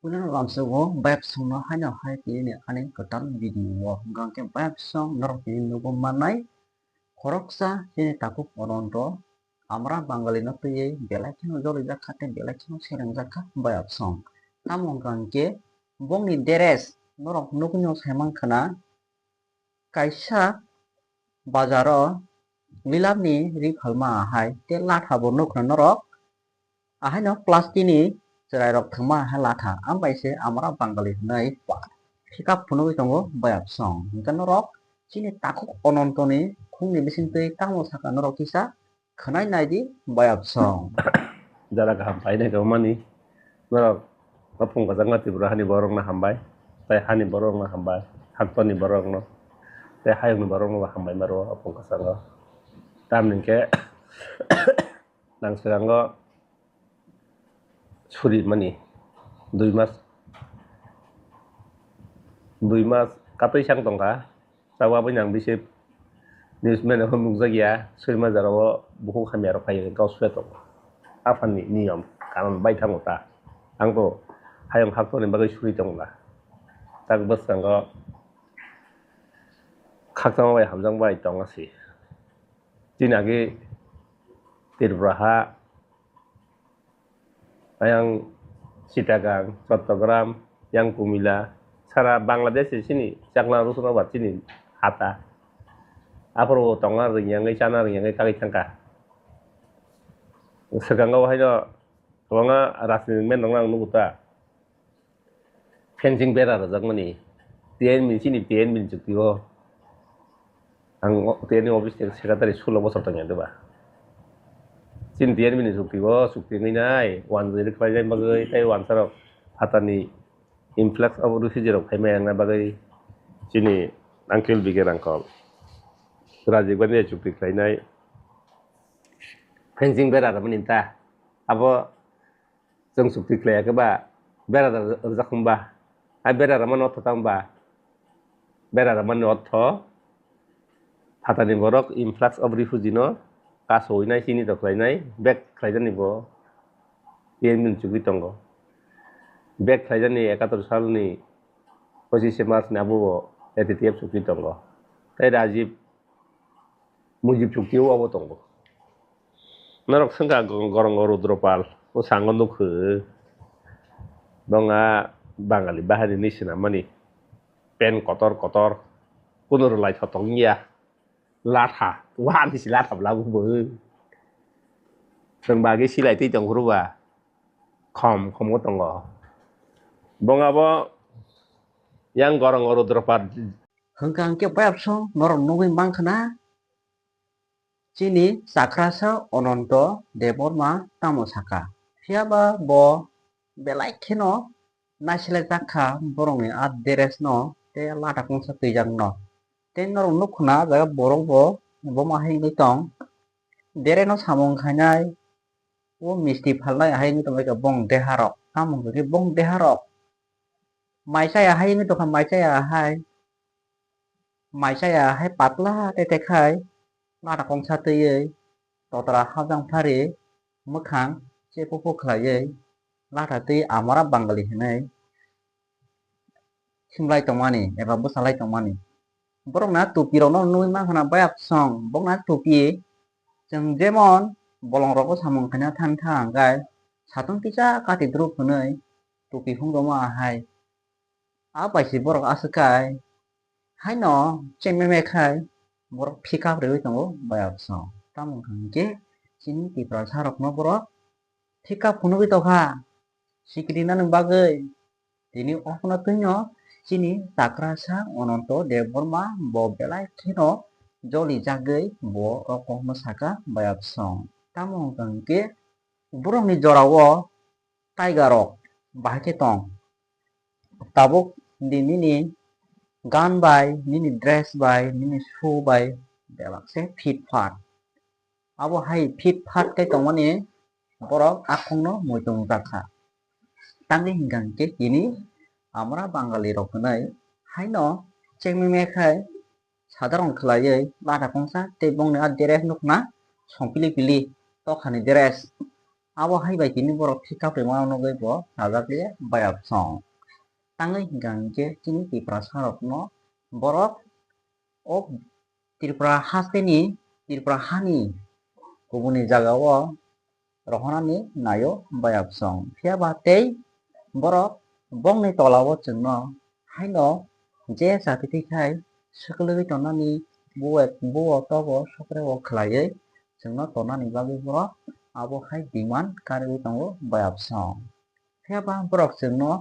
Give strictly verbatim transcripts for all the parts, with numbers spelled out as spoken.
Puila lamsao bayapsongno haino hai tini ani kwtal video o hwnkha khe bayapsong norok tini nugwi mannai khoroksa chini takhuk Ononto Amra Bangali no twiwi belai kheno jolijak kha tei belai kheno selengjak kha bayapsong. Tamo hwnkha khe bongni dress norok nugwi no saimankha na kaisa bazar o Lilamni ri phalma ahai tei latha bo nukha norok. Ahaino plastic ni chwrairok thwngma hai latha, ambai se Amra Bangali hwnwi pickup phunugwi tongo bayapsong. Hwnkhe norok chini takhuk Onontoni khungni bisingtwi tamo sakha norok kisa khwnai naidi bayapsong. Jara kaham painai tongmani norok. Ophung kwchangma Tripura hani borokno hambai, tei hani borokno hambai, haktorni borokno, tei hayungni borokno bo hambai maro ophung kwchango. Tamni hwnkhe nang swkango suri mani dui mas, dui mas katwi sang tongkha. Tabuk aboni ang bisi newsman rok nukjak ya, Surima jora o bukhuk hamya rok phai kok sui tongo. Aphani niyom kanon bai thango ta. Ang to hayung haktorni bagwi suri tongo na. Tak bwskango khakchangma bai hamjak bai tongo si. Chini agi Tripura ha ayang Chittagong, Chattogram, yang Kumila, sara Bangladesh ni chini chakla rusuna ba chini hata. Aphuru tonga ringyangwi chana ringyangwi kagwi thangkha. Swkango haino kwbangma rajnitik men rokno ang nugo ta. Fencing bera rwjakmani, T N B ni chini T N B ni chukti o ang o T N B office ni secretary sulo bosor tongya diba. Chini T N B ni chukti o chukti wngwi nai, wanjwi rwkhlaina bagwi tei wansarok phatarni influx of refugee rok phaima wngna bagwi chini uncle bigger uncle Rajiv Gandhi chukti khlainai. Fencing bera rwmani ta abo chwng chukti khlaiya khe ba bera rwjak hwnba, hai bera rwmani ortho ta hwnba, bera rwmani ortho phatarni borok influx of refugee no kasowinai, chini to khlainai, bag khlaijani bo T N B ni chukwi tongo. Bag khlaijani ekator salni pochishe March ni abo bo A T T F chukwi tongo. Tei Rajiv Mujib chukti o abo tongo. Norok swngkha go-, gorongo Rudropal, o sango nukho. Bongha Bangali bahari ni sinammani. Pen kotor kotor. Kuno rwlai thotok wngya. Latha. Wani si latha bwla bo. Chwng bagwi silai twi tong phuru ba. Khom, khomo tongo. Bongha bo yang gorongo Rudropal. Hwnkha hwnkhe bayapsong norok nugwi mankha na, chini chakrasa Ononto Debbarma tamo saka. Phiyaba bo belai kheno naisilai jak kha borokni a dress no tei lata kongsa twijakno. Tei norok nukho na ah jaga borok bo bomo hai wngwi tong. Dress no samung khainai, o misti phalnai hai wngwi tongbaikha bong deharok. Tamo hwnkhe bong deharok mai chaya hai wngwi tongkha, mai chaya hai. Mai chaya hai patla tete khai, lata kongsa twiwi, totra hajang phari, mwkhang chepupu khlaiwi, lata twi amara Bangali hinwi simlai tongmani eba bwchalai tongmani. Borokna tupirokno nugwi mankha na bayapsong, bokna tupi chwng jemon bolongrokbo samung khaina thani thang hwnkhe satung kisa kati druk hwnwi tupi hwnjoma hai. A bai se borok aswk kai. Haino chengmeme khai borok pickup rwui tongo bayapsong. Tamo hwnkha hwnkhe chini Tiprasa rokno borok pickup phunugwi tongkha sikiri nani bagwi. Tini ophno twino chini chakrasa Ononto Debbarma bo belai kheno jolijagwi bo o kokno saka bayapsong. Tamo hwnkha hwnkhe borokni jorao tiger rok bahai khe tong. Tabuk di nini gan bai, nini dress bai, nini shoe bai belak se fit fat. Abo hai fit fat khe tongmani borok akhungno muitung jak kha. Tamni hwnkha hwnkhe tini amra Bangali rok hwnwi haino chengmeme khai sadharon khlaiwi lata kongsa tei bongni a dress nukna song pili pili tokhani dress. Abo hai bai tini borok thik kaprwi mano nugwi bo sajak liya bayapsong. Tangwi hwnkha hinkhe chini Tiprasa rokno borok o Tripura hasteni, Tripura hani kubuni jagao rohornani naio bayapsong. Phiya ba tei borok bongni tolao chwngno haino je chati thwikhai swkluwi tonnani buo, buo togo sokreo khwlaiwi chwngno tonnani bagwi borok abo hai demand karwi tongo bayapsong. Phiya ba borok chwngno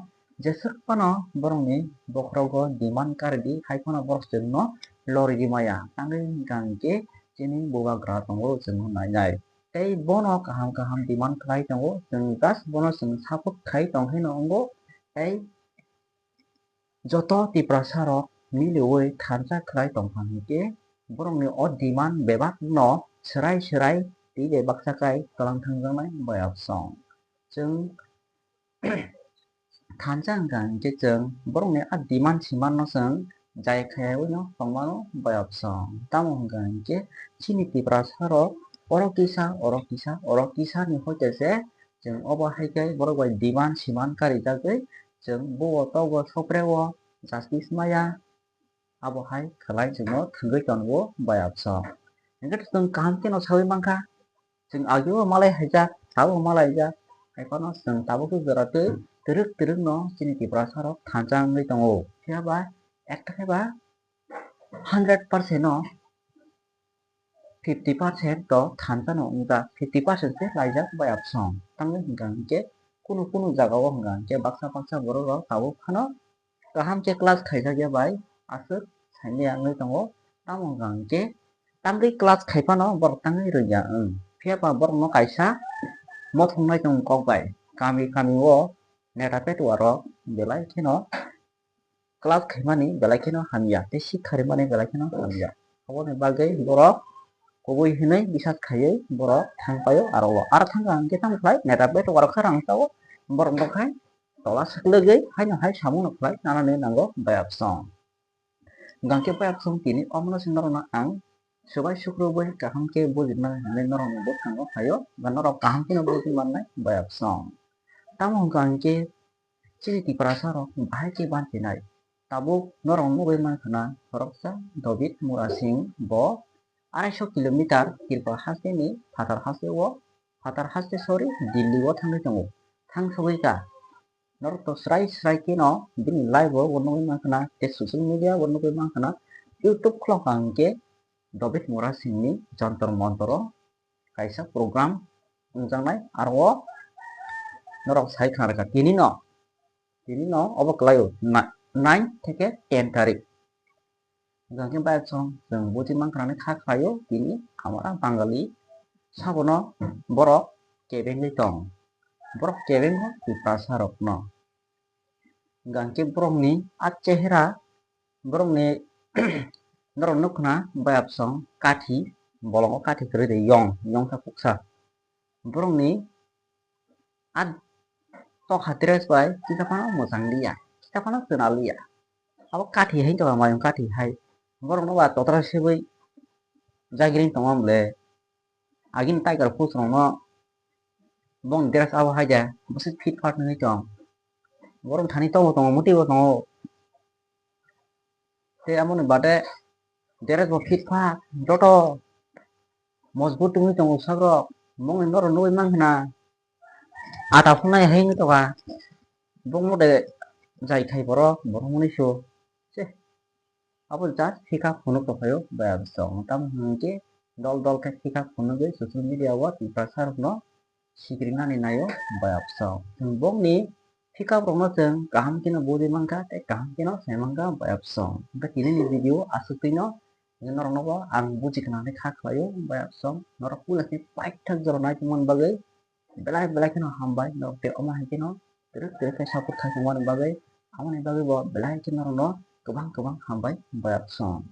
jeswk phano borokni bokhorogo demand karidi, hai phano borok chwngno loridi maya. Tangwi hwnkha hinkhe chini bubagra tongo chwngno nainai. Tei bono kaham kaham demand khlai tongo, chwng just bono chwng support khai tong hino wngo. Tei joto Tiprasa rok miliwi thansa khlai tongkha hinkhe borokni o demand bebak no swrai swrai tei bai baksa khai twlang thangjaknai bayapsong. Chwng thansa hwnkha hinkhe chwng borokni a demand siman no chwng jai khaiwi no tongmano bayapsong. Tamo hwnkha hinkhe chini Tiprasa rok oro kisa, oro kisa, oro kisa ni hoite se chwng obo hai khe borok bai demand siman karijagwi chwng buo togo sopreo justice maya. Abo hai khlai chwngno thwngwi tongo bayapsong. Hinkhe chwng kaham kheno sawi mankha, chwng agio malai haijak, sabo malai jak, hai phano chwng tabuk jora twi twrwk twrwk no chini Tiprasa rok thansa wngwi tongo. Phiya ba ekta khe ba hundred percent no fifty percent to thansa no wngjak, fifty percent se laijak bayapsong. Tangwi hwnkha hinkhe kunu kunu jagao hwnkha hinkhe baksa baksa borok rok tabuk phano kaham khe class khaijak ya bai aswk saimaya wngwi tongo. Tamo hwnkha hinkhe tangwi class khai phano borok tangwi rwngya wng. Phiya ba borokno kaisa mothongnai tongo kok bai. Kami kami o neta petuwa rok belai kheno class khaimani belai kheno hamya tei sikha rimani belai kheno hamya. Aboni bagwi borok kubui hinwi bisas khaiwi borok thang paio aro o. Aro thangkha hinkhe tamo khlai neta petuwa rok khe rang sao borok no khai tola swklwgwi haino hai samung no khlai nanani nango bayapsong. Hwnkha khe bayapsong tini omono se norokno ang swbai sukrubwi kaham khe bujiknai hinwi norokni bwskango phaio, ba norok kaham kheno bujimannai bayapsong. Tamo hwnkha hinkhe chini Tiprasa rok bahai khe banchinai. Tabuk norok nugwi mankha na khoroksa Dobit Murasing bo arai sho kilometer Tripura hasteni phatar haste o, phatar haste sorry Delhi o thangwi tongo, thang sogwi kha. Norok to srai srai kheno bini live o bo nugwi mankha na, tei social media o bo nugwi mankha na. YouTube khulokha hinkhe Dobit Murasing ni Jantar Mantar o kaisa program wngjaknai, aro o norok sai khna rwkha tini no, tini no obo kwlai o na-, nine theke ten tarik. Hwnkha khe bayapsong chwng buji mankha nani kha khlaio tini amara Bangali sabono borok kebengwi tong. Borok kebengo Tiprasa rokno. Hwnkha khe borokni a chehra, borokni norok nukha na bayapsong kathi, bolongo kathi kwrwi de yong, yongsa kuksa. Borokni a tokha dress bai kisa phano mwchang liya, kisa phano chwna liya. Abo kathi hai tongma mayung kathi hai. Borokno ba totra sebwi jagiri tongma bwle. Agini tiger puss rokno bongni dress abo hai de bwswk fit fat wngwi tong. Borok thani tongo tongo mwtwi bo tongo. Tei aboni baade dress bo fit fat joto mojbut wngwi tongo sakrok. Bongni norok nugwi mankha na. Ata phunai hai wngwi tongkha. Bongno de jai khai borok, borok mwnwi su. Se, abo just phika phunuk tongkhaio bayapsong. Tamo hwnkhe dol dol khe phika phunugwi social media o Tiprasa rokno sikrinani naio bayapsong. Chwng bongni phika rokno chwng kaham kheno bujui mankha tei kaham kheno sai mankha bayapsong. Hwnkhe tinini video aswk twino norokno bo ang buji khnani kha khlaio bayapsong. Norok puila khe paithak jora nai tongmani bagwi belai belai kheno hambai, norok tei omo hai kheno twrwk twrwk khe support khai tongmani bagwi, aboni bagwi bo belai khe norokno kwbang kwbang hambai bayapsong.